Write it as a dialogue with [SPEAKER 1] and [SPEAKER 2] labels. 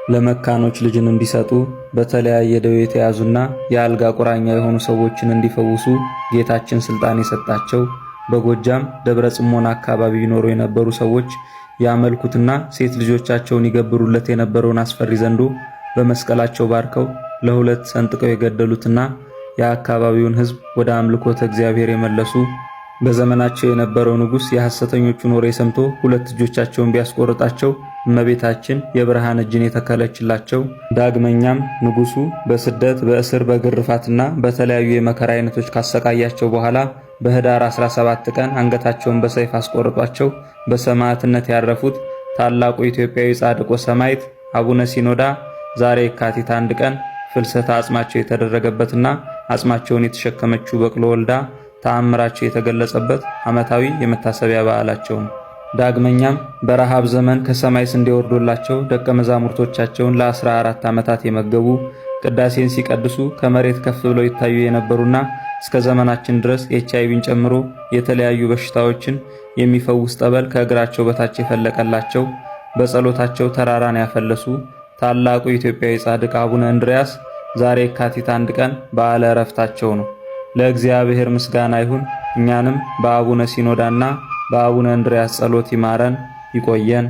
[SPEAKER 1] ለመካኖች ልጅን እንዲሰጡ፣ በተለያየ ደዌ የተያዙና የአልጋ ቁራኛ የሆኑ ሰዎችን እንዲፈውሱ ጌታችን ስልጣን የሰጣቸው፣ በጎጃም ደብረ ጽሞና አካባቢ ይኖሩ የነበሩ ሰዎች ያመልኩትና ሴት ልጆቻቸውን ይገብሩለት የነበረውን አስፈሪ ዘንዶ በመስቀላቸው ባርከው ለሁለት ሰንጥቀው የገደሉትና የአካባቢውን ሕዝብ ወደ አምልኮተ እግዚአብሔር የመለሱ፣ በዘመናቸው የነበረው ንጉሥ የሐሰተኞቹን ወሬ ሰምቶ ሁለት እጆቻቸውን ቢያስቆርጣቸው እመቤታችን የብርሃን እጅን የተከለችላቸው፣ ዳግመኛም ንጉሱ በስደት፣ በእስር፣ በግርፋትና በተለያዩ የመከራ አይነቶች ካሰቃያቸው በኋላ በህዳር 17 ቀን አንገታቸውን በሰይፍ አስቆርጧቸው በሰማዕትነት ያረፉት ታላቁ ኢትዮጵያዊ ጻድቆ ሰማዕት አቡነ ሲኖዳ ዛሬ የካቲት 1 ቀን ፍልሰተ አጽማቸው የተደረገበትና አጽማቸውን የተሸከመችው በቅሎ ወልዳ ተአምራቸው የተገለጸበት ዓመታዊ የመታሰቢያ በዓላቸው ነው። ዳግመኛም በረሃብ ዘመን ከሰማይ ስንዴ ወርዶላቸው ደቀ መዛሙርቶቻቸውን ለ14 ዓመታት የመገቡ፣ ቅዳሴን ሲቀድሱ ከመሬት ከፍ ብለው ይታዩ የነበሩና እስከ ዘመናችን ድረስ ኤችአይቪን ጨምሮ የተለያዩ በሽታዎችን የሚፈውስ ጠበል ከእግራቸው በታች የፈለቀላቸው፣ በጸሎታቸው ተራራን ያፈለሱ ታላቁ ኢትዮጵያዊ ጻድቅ አቡነ እንድርያስ ዛሬ የካቲት 1 ቀን በዓለ ዕረፍታቸው ነው። ለእግዚአብሔር ምስጋና ይሁን። እኛንም በአቡነ ሲኖዳና በአቡነ እንድርያስ ጸሎት ይማረን ይቆየን።